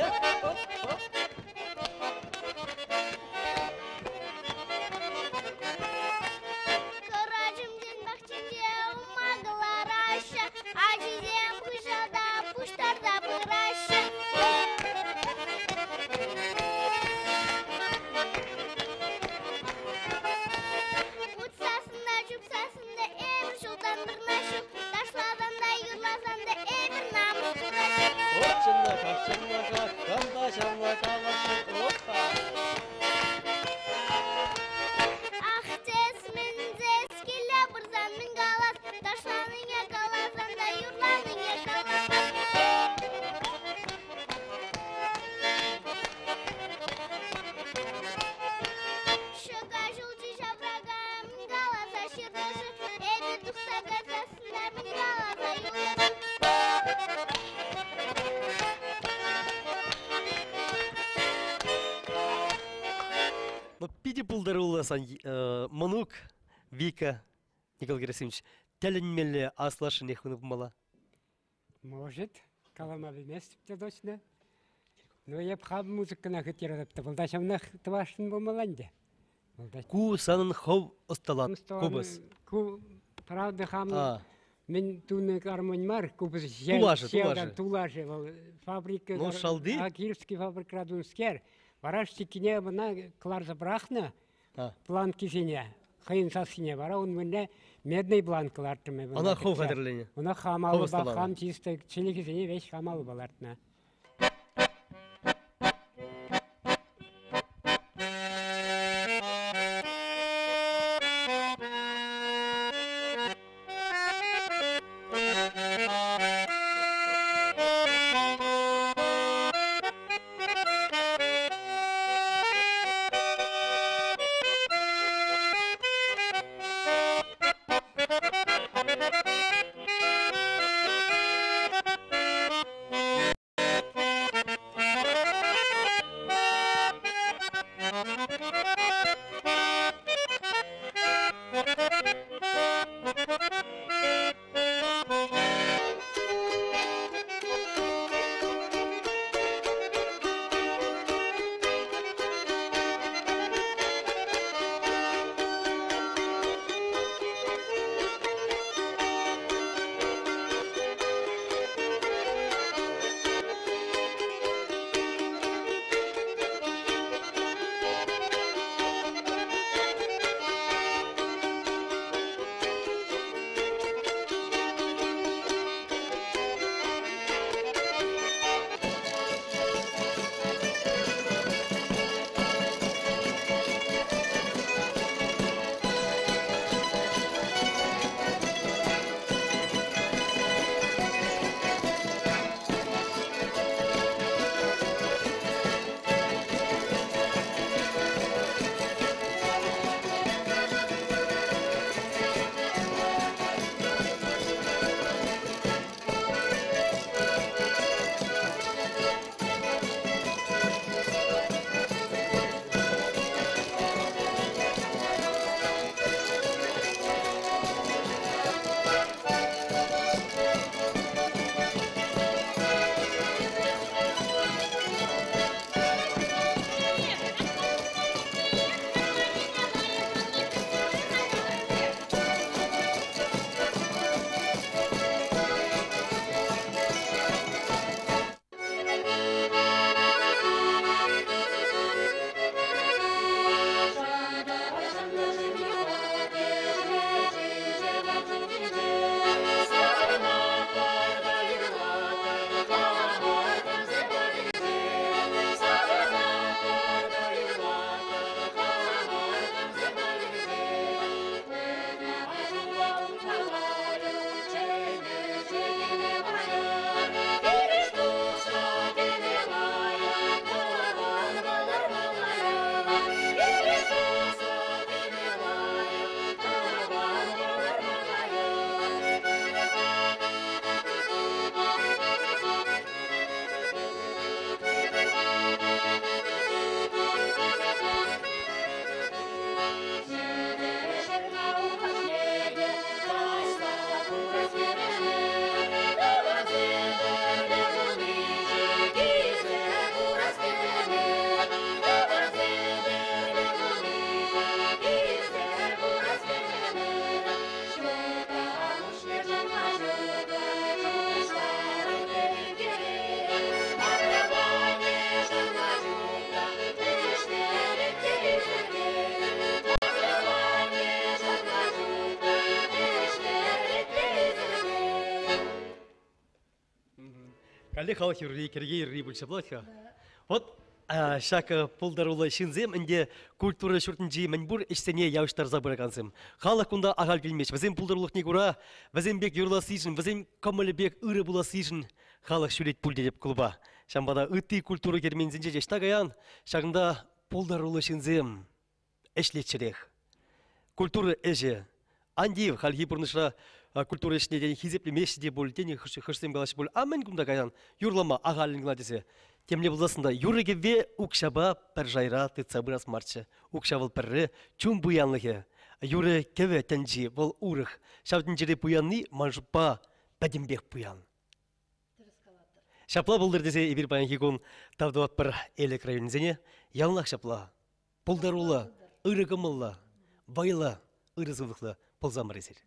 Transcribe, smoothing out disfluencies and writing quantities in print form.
Е, оп, оп. Хӗрачӑмсен пахчинче улма кӑлараҫҫӗ, ачисем хыҫалта пуҫтарса пыраҫҫӗ. Утсассӑн та чупсассӑн та эпир ҫултан вырнаҫу, ташласан та юрласан та эпир намӑс кураҫҫӗ. Оп, чӑнлаха, чӑнлаха, кам та ҫавна калаҫҫӗ, опа! Ах, тес, мӗн тес, киле пырсан мӗн калас, ташланине каласан та юрланине каламас. Ҫӑка ҫулҫи ҫаврака мӗн каласа ҫыртӑшӗ, эпир тухса кайсассӑн та мӗн каласа юлӑшӗ. Ну, питӗ пултаруллӑ сан мӑнук Вика Николай Герасимович. Тӗлӗнмелле аслашшӗнех хунӑ пулмалла. Может, калама пӗлместӗп те точно. Но эп хам музыкӑна хыт та вӑлта ҫавнах тӑвасшӑн пулмалла ӗнтӗ. Ку санӑн хӑв ӑсталан купӑс. Ку, правда, хам мӗн тунӑ гармонь мар, купӑс тулашӗ, тулашӗ. Тулашӗ вӑл фабрика. Ну, шалти? Кировский фабрикӑра тунӑскер. Вара штикине ӑна кӑларса пӑрахнӑ планкисене, хӑйӗн сассине. Вара ун мӗнле медный бланк кӑлартрӑм эпӗ. Ӑна хӑв хатӗрленӗ? Ӑна хам алӑпа, хам чисто чӗлхисене веҫ хам алӑпа лартнӑ. Каллех халӑх юрри, кӗрке юрри пулчӗ пулать-ха. Вот ҫак пултаруллӑ ҫынсем ӗнтӗ культура ҫуртӗнчи мӗнпур ӗҫсене явӑҫтарса пыракансем. Халӑх кунта ахаль килмест. Вӗсен пултарулӑхне кура вӗсем пек юрлассишӗн, вӗсен кӑмӑлӗ пек ырӑ пулассишӗн халӑх ҫӳрет пуль тетӗп клуба. Ҫавӑнпа та ытти культура керменсенче те ӑҫта каян, ҫакӑнта пултаруллӑ ҫынсем ӗҫлеччӗрех. Культура ӗҫӗ. Ан тив, хальхи пурнӑҫра культура ӗҫне тен хисеплемеҫҫӗ те пуль, тен хӑшсем калаҫҫӗ пуль, а мӗн кунта каян юрлама ахальлӗн кӑна тесе. Темле пулсассӑн та юрӑ-кӗвве укҫапа пӗр шайра тытса пырас марччӗ. Укҫа вӑл пӗрре, чун пуянлӑхӗ. Юрӑ-кӗвӗ тӗнчи вӑл урӑх. Ҫав тӗнчере пуянни ман шутпа пӗтӗмпех пуян. Ҫапла пултӑр тесе эпир паянхи кун тав тӑватпӑр Элӗк районӗсене. Яланах ҫапла. Пултаруллӑ, ырӑ кӑмӑллӑ, вӑйлӑ, ырӑ сывлӑхлӑ пулсамӑр эсир.